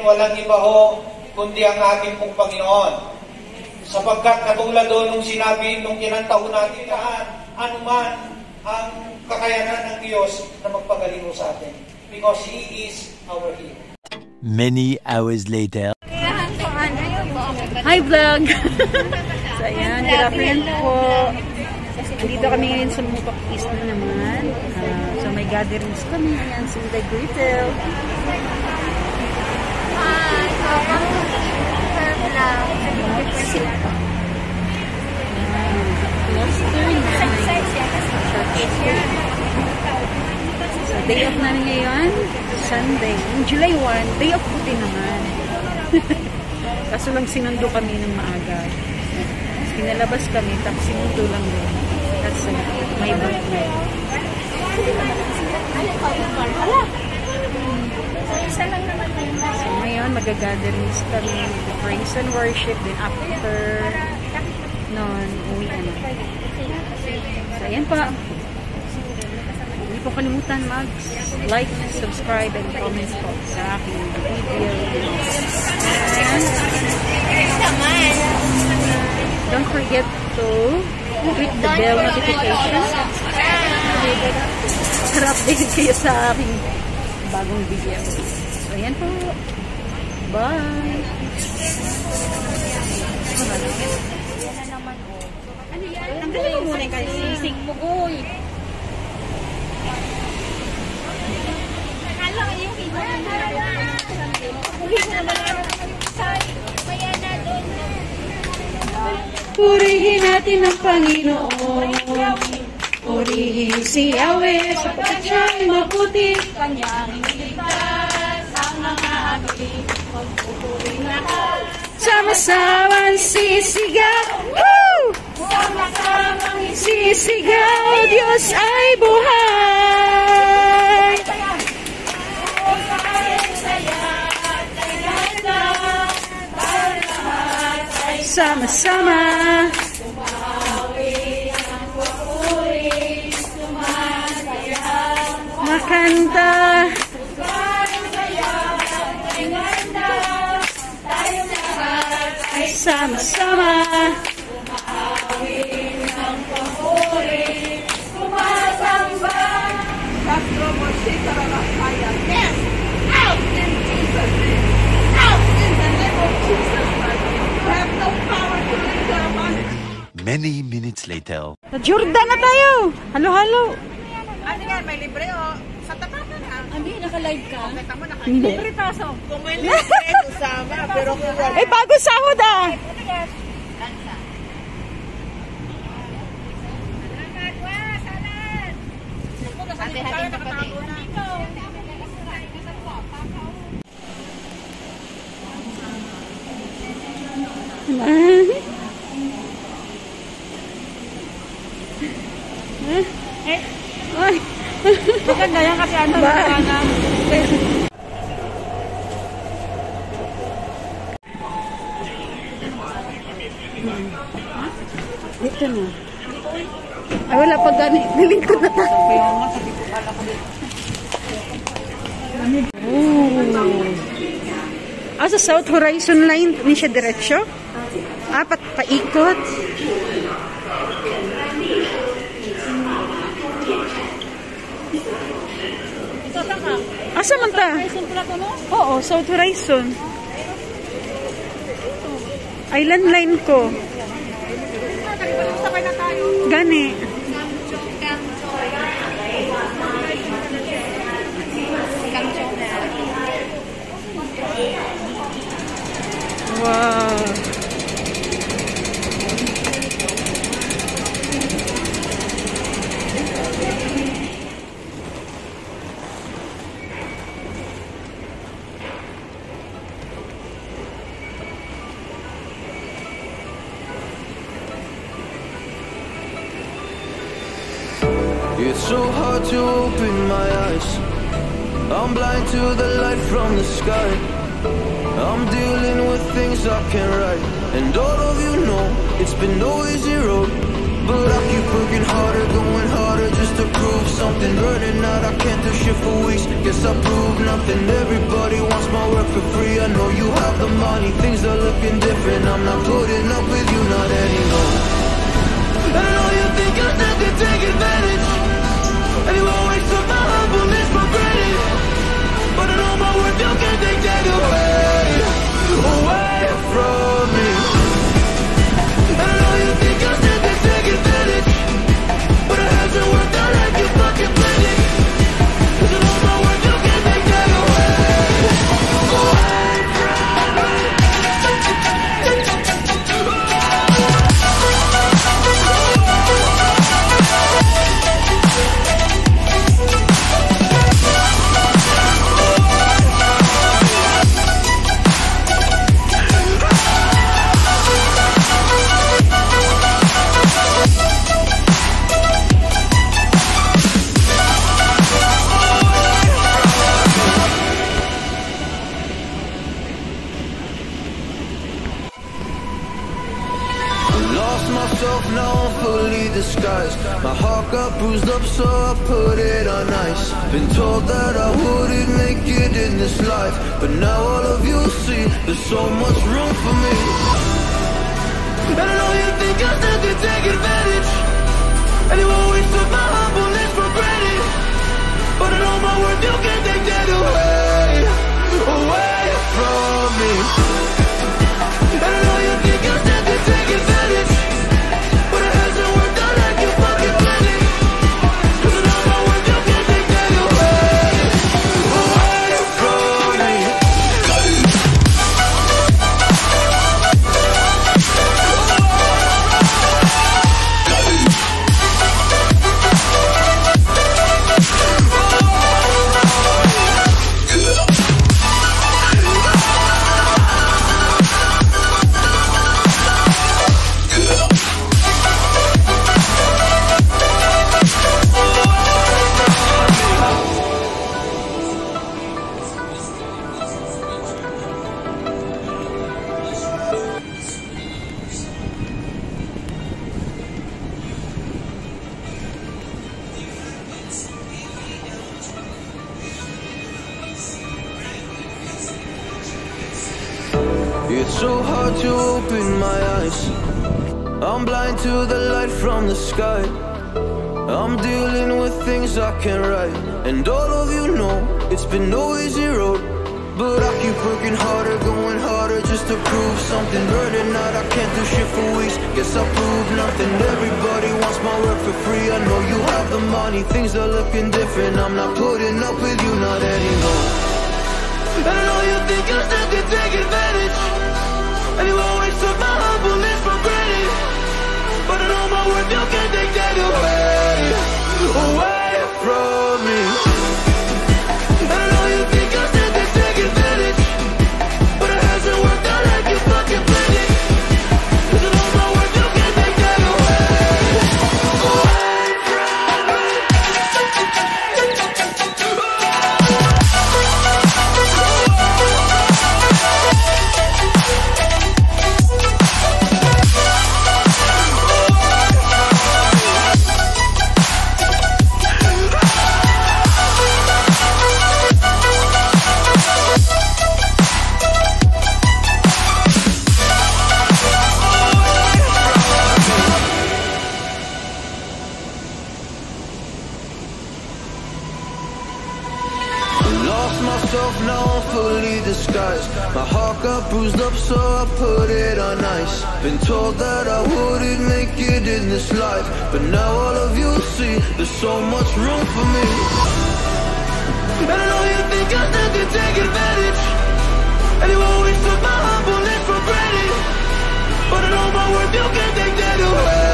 walang iba ho kundi ang ating pong Panginoon. Sapagkat katulad doon nung sinabi, nung kinanta ho natin lahat, anuman ang kakayanan ng Diyos na magpagaling ho sa atin. Because He is our healer. Many hours later. Hi, vlog! So, ayan, good afternoon po. Dito kami ngayon sa Mupak East na naman. So, may gatherings kami. Ayan, si Inday Gretel. Hi! Welcome to her vlog. Cluster 9. So, day off namin ngayon, Sunday. Yung July 1, day off po din naman. Kaso lang sinundo kami ng maaga. Pinalabas kami, tapos sinundo lang din. Kasi may birthday. Isa lang naman yun. So, ngayon, magagatherings kami, praise and worship. Then after nun, uwi na. So, ayan pa. Hindi po kalimutan mag-like, subscribe, and comment po sa aking video. And don't forget to click the bell notification para updated kayo sa aking bagong video. So, ayan po. Bye! Tanggalin mo muna yung sisig mo, goy. Hala, yung Purihin natin ang Panginoon. Purihin si Yahweh sapagkat siya'y mabuti. Sama-samang sisigaw. Woo! Sisigaw, Diyos ay buhay. Sama-sama. Makanta. Sama-sama. Yes! Out in Jesus' name! Out in the name of Jesus Christ! You have no power to linger upon Many minutes later. Sa Jordan na tayo. Halo, halo. Ano yan? May libre o? Sa tapatan ha? Ano yun, naka-live ka? Kita mo naka Hindi. Libre paso. Kung may libre, usama. Pero kung wala, Eh, bago sahod ah. Hati-hati kapatid. Ay. Maganda yan kasi ano, Bye. Dito na. Ay, wala pa gani. Nalingkod na tayo. Oh. Ah, sa South Horizon Line, ni siya diretsyo? Ah, paikot. Asa man ta? Oo, South Horizon. Island line ko. Gani. Wow. It's so hard to open my eyes. I'm blind to the light from the sky. I'm dealing with things I can't write. And all of you know it's been no easy road. But I keep working harder, going harder just to prove something. Burning out. out, I can't do shit for weeks. Guess I proved nothing. Everybody wants my work for free. I know you have the money, things are looking different. I'm not putting up with you, not anymore. And I know you think I still can take advantage, and you always took my humbleness for granted. But I know my worth, you can't take that away, away from me. And I know you think I still can take advantage, but it hasn't worked out like you fucking planned it. 'Cause I know my worth, you can't take that away, away from me. Lost myself, now I'm fully disguised. My heart got bruised up, so I put it on ice. Been told that I wouldn't make it in this life, but now all of you see there's so much room for me. And I know you think I still can take advantage, and you always took my humbleness for granted. But I know my worth, you can't take that away, away from me. And I know you think I still can take advantage, but it hasn't worked out like you fucking planned it. 'Cause I know my worth, you can't take that away, away from me. It's so hard to open my eyes. I'm blind to the light from the sky. I'm dealing with things I can't write, and all of you know it's been no easy road. But I keep working harder, going harder just to prove something. Burning out, I can't do shit for weeks. Guess I proved nothing. Everybody wants my work for free. I know you have the money, things are looking different. I'm not putting up with you, not anymore. And I know you think I still can take advantage, and you always took my humbleness for granted. But I know my worth, you can't take that away, away from me. And I know you think I still can take advantage, but it hasn't worked out like you fucking planned it. 'Cause I know my worth, you can't take that away, away from me. Lost myself, now I'm fully disguised. My heart got bruised up, so I put it on ice. Been told that I wouldn't make it in this life, but now all of you see there's so much room for me. And I know you think I still can take advantage, and you always took my humbleness for granted. But I know my worth, you can't take that away,